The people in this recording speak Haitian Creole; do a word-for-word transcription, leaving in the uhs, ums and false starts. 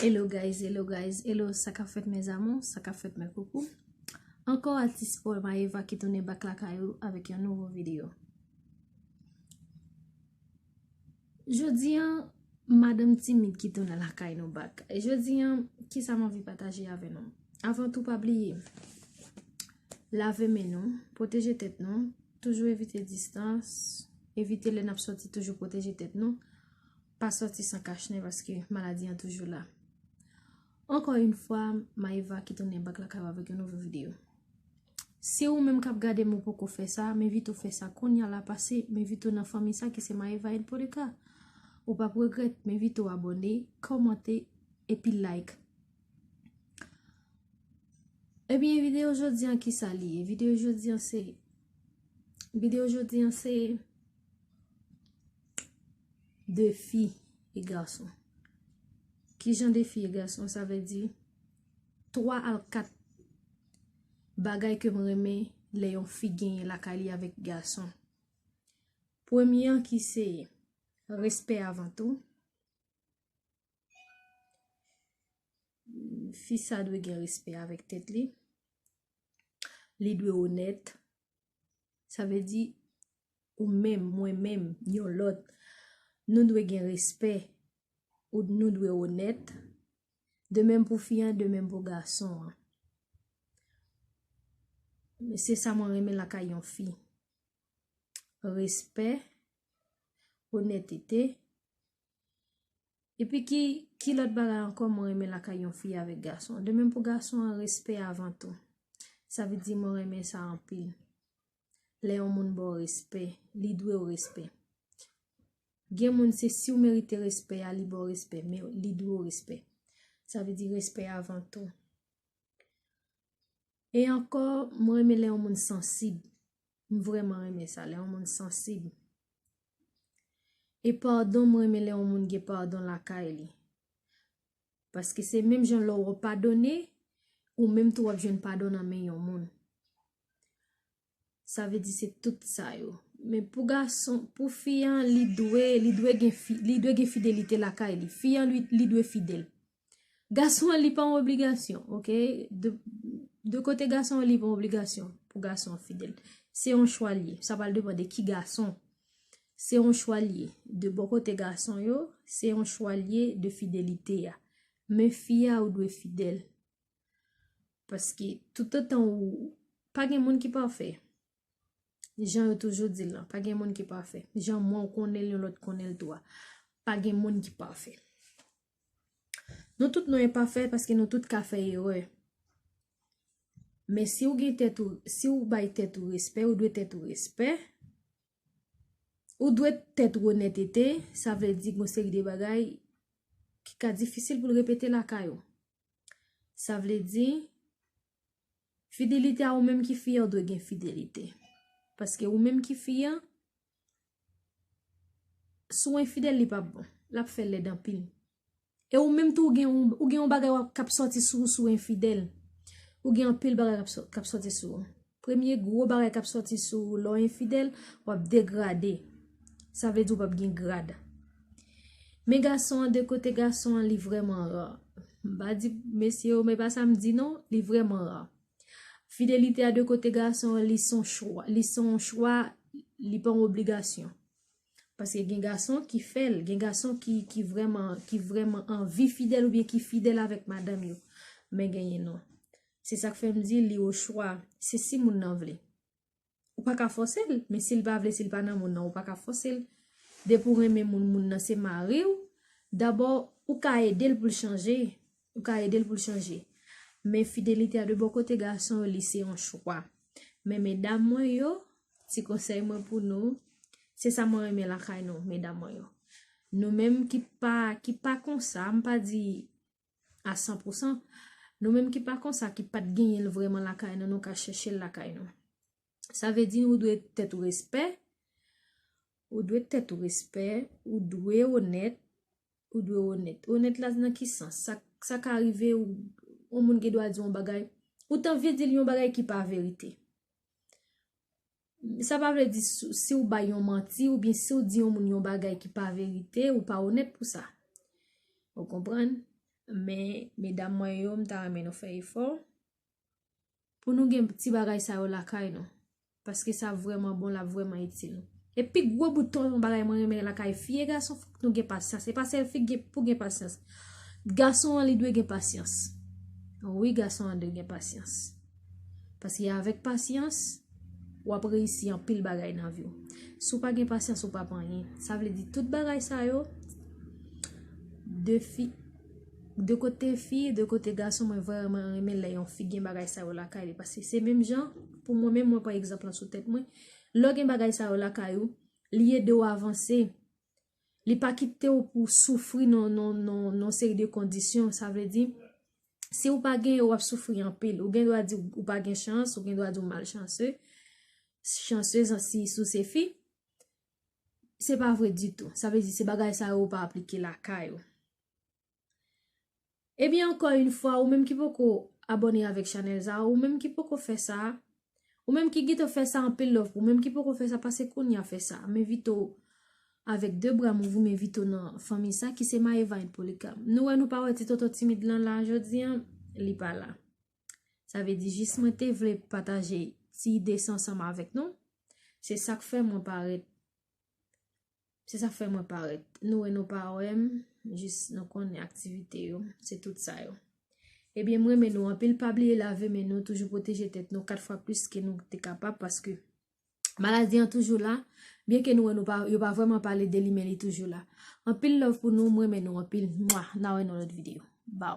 Hello guys, hello guys, hello, sa k ap fèt mes amours, sa k ap fèt mes coucous. Ankò atis fò Maëva ki tounen back lakay ou avèk yon nouvo videyo. Jodi an, madanm timid ki tounen lakay nou back. E jodi an, kisa m anvi pataje avè nou? Avan tou, pa bliye, lave men nou, pwoteje tèt nou, toujou evite distans, evite lè n ap sòti, toujou pwoteje tèt nou. Pa sòti san kachnen paske maladi an toujou la. Ankò yon fwa, Maëva ki tounen back lakay ou avèk yon nouvo videyo. Si ou menm k ap gade m ou poko fè sa, m envite w fè sa kounye a la, pase m envite w nan fanmi sa ki se Maëva Edpolica. Ou p ap regrèt, m envite w abòne, kòmante, epi like. Ebyen, videyo jodi an, kisa li ye? Videyo jodi an se, videyo jodi an se de fi e gason. Ki jan de fi e gason? Sa vle di twa al kat bagay ke m renmen lè yon fi genyen lakay li avèk gason. Premye an ki se respè avan tou. Fi sa dwe gen respè avèk tèt li. Li dwe onèt. Sa vle di, ou menm, mwen menm, yon lòt, nou dwe gen respè, ou nou dwe onèt. De menm pou fi an, de menm pou gason an. Se sa mwen renmen lakay yon fi. Respè, onètete. Epi ki, ki lòt bagay ankò mwen renmen lakay yon fi avèk gason? De menm pou gason an, respè avan tou. Sa vle di mwen renmen sa anpil. Lè yon moun ba w respè, li dwe w respè. Gen moun se si w merite respè a, li ba w respè, men li dwe w respè. Sa vle di respè avan tou. E ankò, mwen renmen lè yon moun sansib. M vrèman renmen sa, lè yon moun sansib. E padon, mwen renmen lè yon moun gen padon lakay li. Paske se menm jan lè w padone, ou menm tou w ap jwenn padon nan men yon moun. Sa vle di se tout sa yo. Men pou gason, pou fi an, li dwe, li dwe gen fi, li dwe gen fidelite lakay li. Fi an, li, li dwe fidèl. Gason an, li pa yon obligasyon, oke? De, de kote gason an, li pa yon obligasyon pou gason an fidèl. Se yon chwa li ye. Sa pral depann de ki gason. Se yon chwa li ye. De bò kote gason yo, se yon chwa li ye de fidelite a. Men fi a, ou dwe fidèl. Paske toutotan ou, pa gen moun ki pafè. Jan yo toujou di l lan, pa gen moun ki pafè. Jan mwen w konnen l, yon lòt konnen l tou a. Pa gen moun ki pafè. Nou tout nou enpafè paske nou tout ka fè erè. Men si w gen tèt ou, si w bay tèt ou respè, ou dwe tèt ou respè. Ou dwe tèt ou onètete, sa vle di gon seri de bagay ki ka difisil pou l repete lakay ou. Sa vle di, fidelite a ou menm ki fi an, ou dwe gen fidelite. Paske ou menm ki fi an, si w enfidèl, li p ap bon. L ap fè lèd anpil. E ou menm tou, ou gen yon, ou gen yon bagay w ap, k ap sòti sou ou si w enfidèl. Ou gen anpil bagay k ap sò-, k ap sòti sou ou. Premye gwo bagay k ap sòti sou ou lè w enfidèl, w ap degrade. Sa vle di w p ap gen grad. Men gason an, de kote gason an, li vrèman ra. M pa di mesye yo, men pa sa m di non, li vrèman ra. Fidelite a de kote gason an, li se yon chwa, li se yon chwa, li pa yon obligasyon. Paske gen gason ki fè l, gen gason ki, ki vrèman, ki vrèman anvi fidèl oubyen ki fidèl avèk madanm yo. Men genyen non. Se sa k fè m di li o chwa. Se si moun nan vle. Ou pa ka fòse l, men si l pa vle, si l pa nan moun nan, ou pa ka fòse l. Depi w renmen moun, moun nan se mari w, dabò, ou ka ede l pou l chanje. Ou ka ede l pou l chanje. Men fidelite a de bò kote gason yo, li se yon chwa. Men medam mwen yo, ti konsèy mwen pou nou, se sa mwen renmen lakay nou, medam mwen yo. Nou menm ki pa, ki pa konsa, m pa di a san pou san, nou menm ki pa konsa, ki pa t genyen l vrèman lakay nou, nou ka chèche l lakay nou. Sa vle di ou dwe tèt ou respè, ou dwe tèt ou respè, ou dwe onèt, ou dwe onèt. Onèt la nan ki sans? Sa, sa ka rive ou, yon moun gen dwa di yon bagay, ou t anvi di l yon bagay ki pa verite. Sa pa vle di si, si w bay yon manti oubyen si w di yon moun yon bagay ki pa verite, ou pa onèt pou sa. Ou konprann? Men medam mwen yo, m ta renmen nou fè efò pou nou gen ti bagay sa yo lakay nou. Paske sa vrèman bon, l ap vrèman itil nou. E pi gwo bout tonton bagay mwen renmen lakay fi e gason, fòk nou gen pasyans. E pa sèl fi gen, pou gen pasyans. Gason an, li dwe gen pasyans. Wi, gason an dwe gen pasyans. Paske avèk pasyans, w ap reyisi anpil bagay nan vi w. Si w pa gen pasyans, ou p ap anyen. Sa vle di tout bagay sa yo, de fi, de kote fi, de kote gason, mwen vrèman renmen lè yon fi gen bagay sa yo lakay li. Paske se menm jan, pou mwen menm, mwen pran egzanp lan sou tèt mwen. Lè w gen bagay sa yo lakay ou, li ede w avanse. Li pa kite w pou w soufri nan, nan, nan, nan seri de kondisyon. Sa vle di, si w pa gen yo, w ap soufri anpil. Ou gen dwa di ou pa gen chans, ou gen dwa di w malchanse. Chansez si, si w se fi. Se pa vre ditou. Sa vle di, se bagay sa yo ou pa aplike lakay ou. Ebyen, ankò yon fwa, ou menm ki poko abòne avèk chanèl sa, ou menm ki poko fè sa, ou menm ki gentan fè sa, anpil love pou ou menm ki poko fè sa, pase kounye a fè sa. M envite w avèk de bra m ouvri, m envite w nan fanmi sa ki se Maëva and Polycam. Nou wè nou pa wè ti tonton timid lan la jodi an, li pa la. Sa vle di jis mwen te vle pataje ti ide sa ansanm avèk nou. Se sa k fè mwen parèt Se sa k fè mwen parèt. Nou wè nou pa wè m, jis nou konnen aktivite yo, se tout sa yo. Ebyen, m renmen nou anpil, pa bliye lave men nou, toujou pwoteje tèt nou kat fwa plis ke nou te kapab, paske maladi an toujou la, byen ke nou wè nou pa, yo pa vrèman pale de li, men li toujou la. Anpil love pou nou, m renmen nou anpil. Mwa, n a wè nan lòt videyo. Baw.